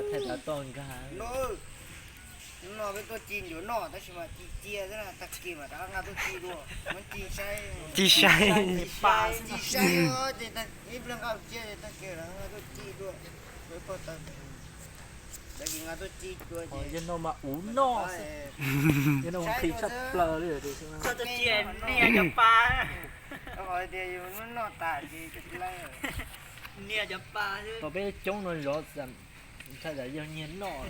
Thaij tav toj nkag. Hnub no peb tuaj ci ncuav noj tab sis mas ci cia xwb na, tag kis mam rov qab nqa tuaj ci dua. Muab ci saib, ci saib, ci saib ces ib pliag nqa cia ces tag kis rov qab nqa tuaj ci dua. Peb pog tawv, tag kis nqa tuaj ci dua ces yog no mas uv noj, yog no mas nqhis tshaj plaws li. Niag cov pa, qhov tias yus muab noj tas ces niag cov pa xwb. Tau peb coob no zov, ntshai tsam yog nyiag noj.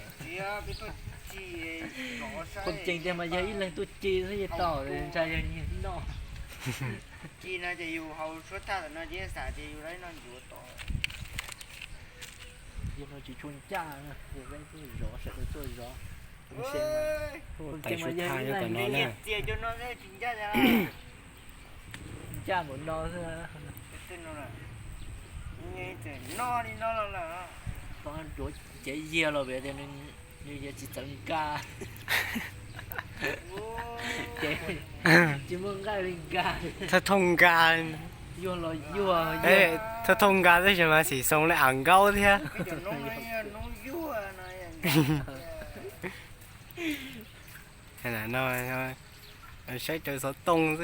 Qhov tseem tiag mas yog ib leeg tuaj ci xwb yeej tau, ntshai yog nyiag noj. Ci no ces yus haus suab thaj no ces xav tias yus lawv noj ncuav tod. Yog no tsis tshua ncaj, yog peb tuaj zov, sawv daws tuaj zov. Qhov tseem mas yog ib leeg txias cov no tsis ncaj. Ncaj npaum no xwb. Noj li no los lawm. Ncuav cev yiag los vim tias nws yiag tsis txawv nkag. Ces tsis muaj nqaij li nkag. Thooj thooj nkag. Yuag los yuag. Thooj thooj nkag tab sis mas xim xoo li av nkaub thiab. No saib raws xov tooj xwb.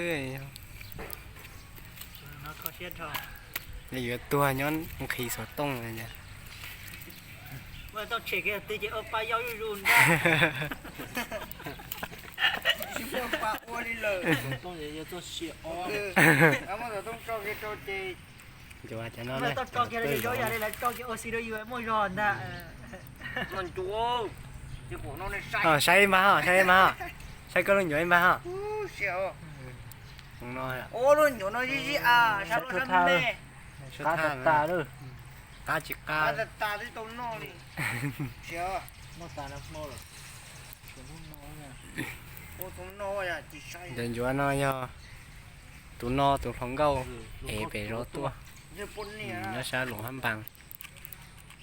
Yog yuav tuag nyob nqhis xov tooj. Saib ib npag ho, saib ib npag ho, saib koj lub ncuav ib npag ho. Lub ncuav no zij zij a, sab loj sab me. Qab tas tas lawm. Qab tsis qab. Qab tas tas twb tau noj li. Noj tas no hmo lawm. Ntawm ncuav no yog tus no tus hluas nkauj es pem zov tuaj, nyob sab Luam Hab Npaas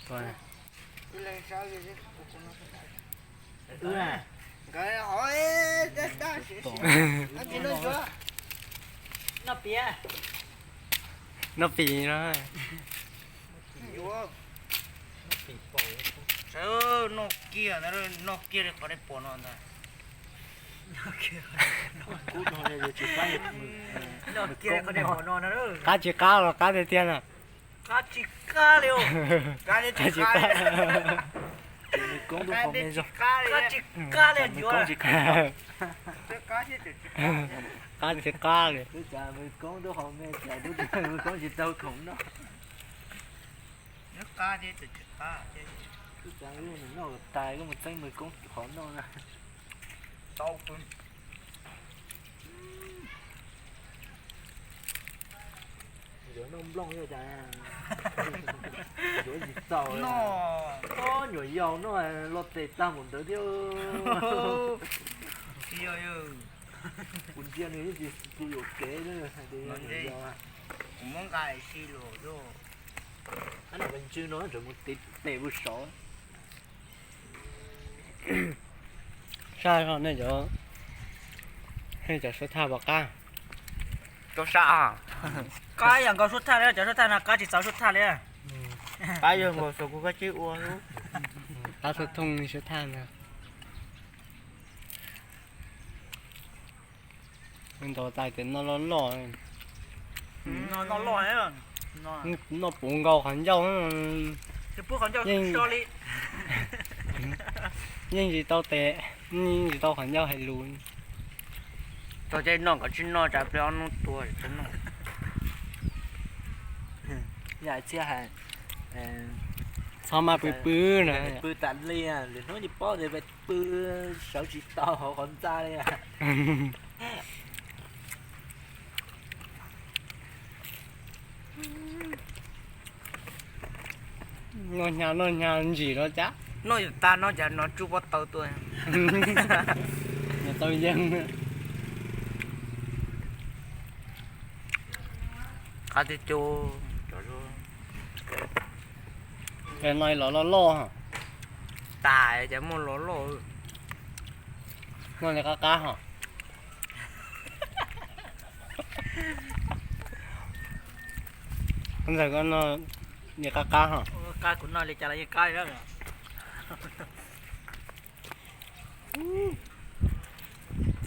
tuaj. Noj pim no. Noj kiag, noj kiag li qhov nej pom no ntag. Qab tsis qab los qab tiag tiag na. Qab tsis qab li. Qab tsis qab. Qab tsis qab li. Qab tsis qab li. Koob tsis tau khoom noj. Qab thiab tsis qab. Wb noj tais koj mus txeeb nws koob qhov noj na. Yuav noj nplooj yuav cas, yuav tsis txaus. Nyuam yaus noj los tes tag npaum ntawd thiab. Kuv ntsia nws ib tsis tu yuam kev hais tias yog nyuam yaus. Kuv muab nqa si lus. Ab, ntswg no tseem mus tes mus saud. Sab nej cov, nej cov suab thaj puas qab? Cov sab, qab yam nkaus suab thaj li, cov suab thaj no qab tsis txaus suab thaj li. Qab yog nkaus xav kuv koj tsib ua. Qab thooj thooj suab thaj no. Ntaus tais tes noj loj loj. Noj puv nkaus qhov ncauj. Yeej tsis tau tes, yeej tsis tau qhov ncauj hais lus. Tau tej noj kom tsis noj tsam pliag ob hnub tuag tsis noj. Yam txhiab hais, txhob mas pw pw na. Pw tas li, lwm hnub tsis paub tias pw sawv tsis tau hauv qhov ntxa li. Noj hnyav noj hnyav ntsim no cas. Noj yuav tag no cas no tsuj pob taws tuaj. Nws tau yeej. Qab tiag tiag. No los loj loj. Tas cas muaj los loj. Noj li qab qab ho. Ntxawm koj no Nws qab qab ho. Qab kuv noj li cas los yeej qab li na.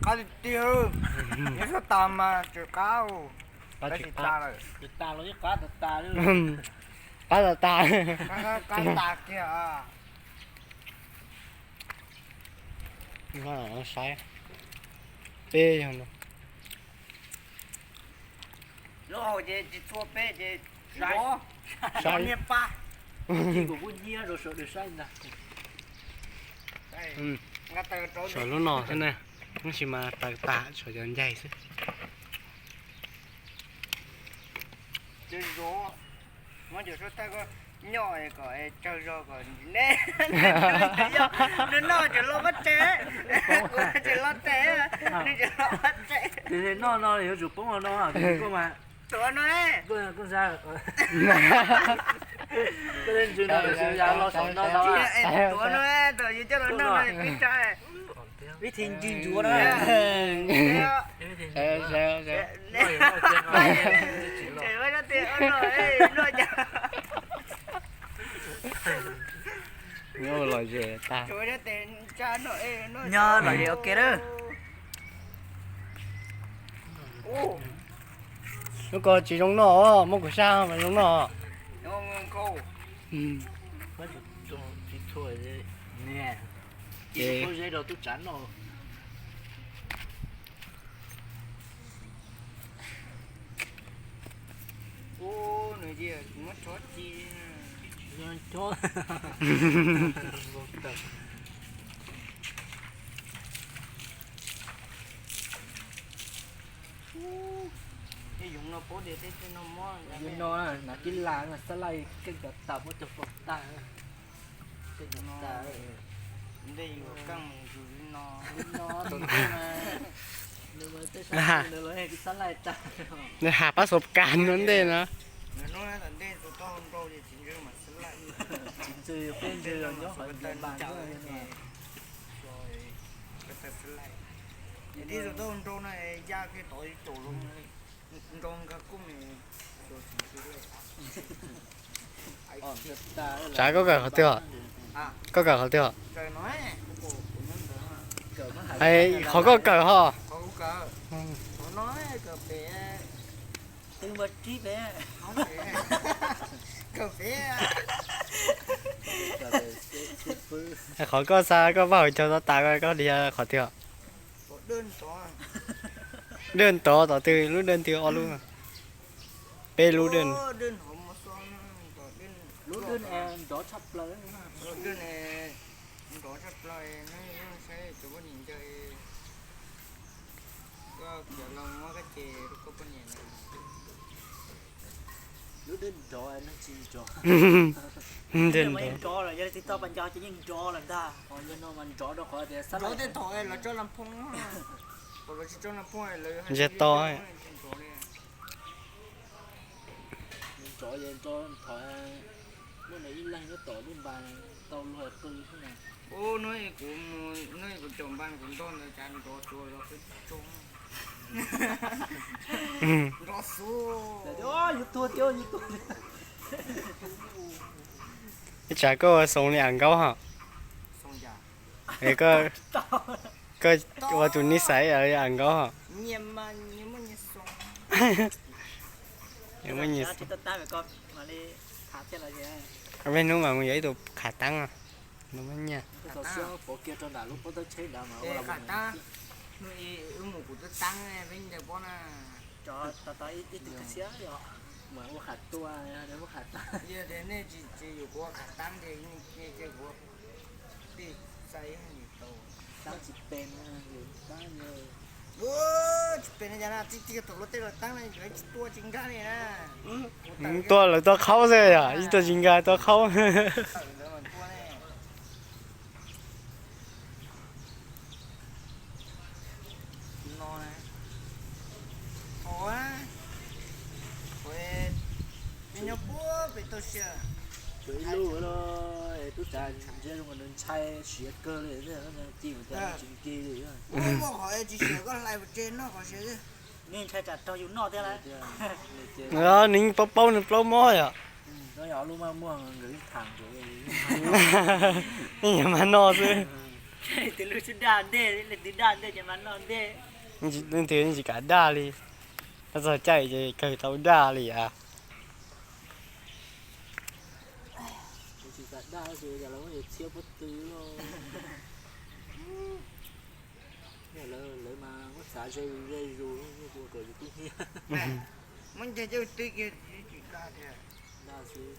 Qab tiag tiag, nyob sab tas mas tseem qab, qab tsis tas lawm. Qab tas tas, qab tas tas, qab tas kiag. Saib peb yog no. Lub hau ces tsis txhua peb ces saib, saib niag pab. Kuv kuj nyiab rau sawv daws saib ntag. Tshuav lub no xwb na, tab sis mas taws tas tshuav cov ncaig xwb. Muab cov suab thawj koj nyob kom tsawg zog kom neb, nws noj tseem los pab tsev, kuv tseem los tsev, nws tseem los pab tsev. Noj no yuav tsum poob no, tuav no, tuav no, yus coj los noj no pib tsa. Vib thi ntsis ntsuav na. Lom zem tag. Nyob lom zem ua ke lawm. Lub ko tsis zoo noj, muab kuv saj mas zoo noj. Ces Yus no hnav tib las xab laij keej cov tas muab cog pov tag. Ntej yus keej yus li no, li no, nws has pab xov kas no ntej no. Tsis ntsws peb ntsws nyob qhov ntawd. Tib zoo tau nrau no ya kiag tod caum zoo nrau nkag kuj. Tsam koj kawm qhov twg? Koj kawm qhov twg? Qhov koj kawm ho. Qhov koj xa koj vaj hauv caug tau tas koj tias qhov twg? Dej ntov tom twg, lub dej twg ob lub? Peb lub dej. Dej ntov. Ntshe to. Ib tsam koj ua xoo li am nkaub ho. Koj ua tus nij xais li am nkaub ho. Peb hnub mas mus yuav ib tug qhav taab no. Tuaj lawv tuaj qhaub xwb yom, ib tuaj tsis nkag tuaj qhaub. Ib lub tub tas ntsia zoo nws ntshai siav kawg li, ci tsis ci li. Nws ntshai tsam raug yus noj thiab lawm. Nws paub paub nws plaub mob yom. Yog lub maj muag nkawd tham, nej nyiam mas noj xwb. Leej twg tsis kam daj li, txog caij ces kawg tau daj li as. Muab nce coj twb kiag tsis daj thiab. Daj xwb.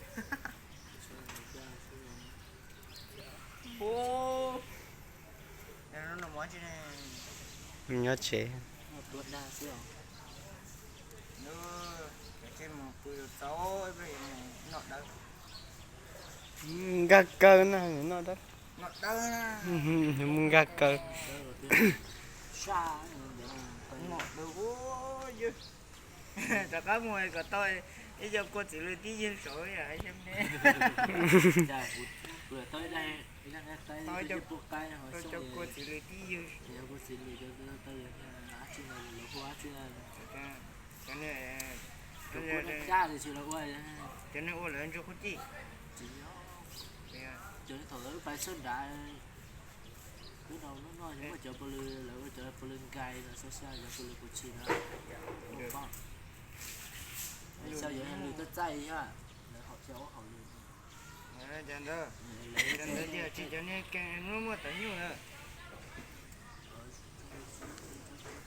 Nyob tsev. Nkag kaw na, noj dawb. Mus nkag kaw. Rov qab mus kom tau ib co kua txiv lws tib ywg saud. Tau ib co kua txiv lws tib ywg. Cov neeg ua lawv ntsuag qub tij. Thaum lawv pais sab nrad, twb noj noj muaj cov pw lw, lawv ua cov pw lw nkais no, xab xyab cov pw lw puv tshis na. Xyov yuav lws txaij txaij thiab, lawv haum xyov ua haum lws. Cov ntawd, cov ntawd tias tsis cov niag muaj muaj tawv nyuj na.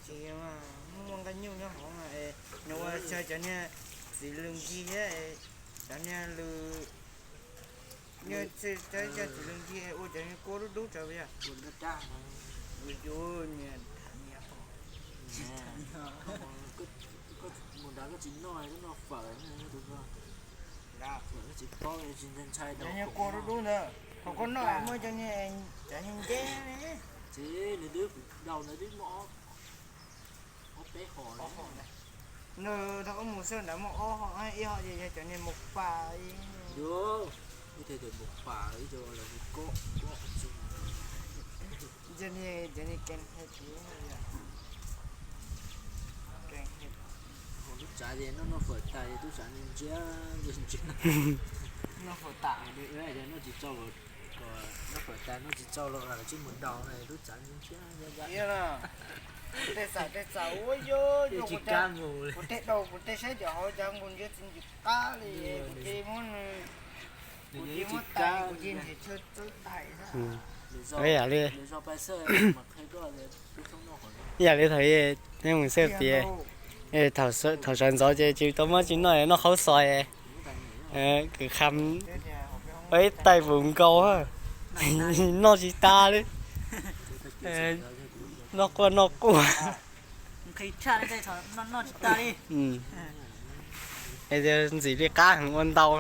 Tsis muaj muaj nqaij nyuj nyob hauv, nws ua xyov cov niag txiv lws nkig thiab, cov niag lws, cov txiv lws nkig ua cov niag kua dub dub tsawv yog. Mus nrad koj tsis noj, koj noj fawm. Tsis paub, tsis ntshai ntshai. Cov niag kua dub dub ntawd, thaum koj noj muaj cov niag, cov niag nceb ne. Tsis, nws twb daus ntawd twb muaj ob peb hom. Nws thaum ub mus xwb nrad muaj ob hom, ib hom ces yog cov niag mus pas. Yuav, ib tug mus pas, ib co los mus kob kob. Cov niag, cov niag kev he tiag. Tub tsav ces noj noj fawm tas ces tub tsav ntsia ntsia ntsia. Noj fawm tas, noj tsis tau, noj fawm tas noj tsis tau los tsij mus daus, tub tsav ntsia ntsia ntsia. Tej xam tej xam ua yog kuv tej daus kuv tej saib cov hauv cov nkaus ntsia tsis ntsia qab li, kuv cia muab nws, kuv cia muab tais kuv cia nrhiav chaw txawb tais. Ib yam li, ib yam li thaum nej mus xwb tias, thaum sawv ntxov ces tsis tau muab tsis noj, noj qhaub xos, kwv qha ib tais npaum nkaus, noj tsis tas li. Noj quaj noj quaj. Ntxim li qab heev ua ntau.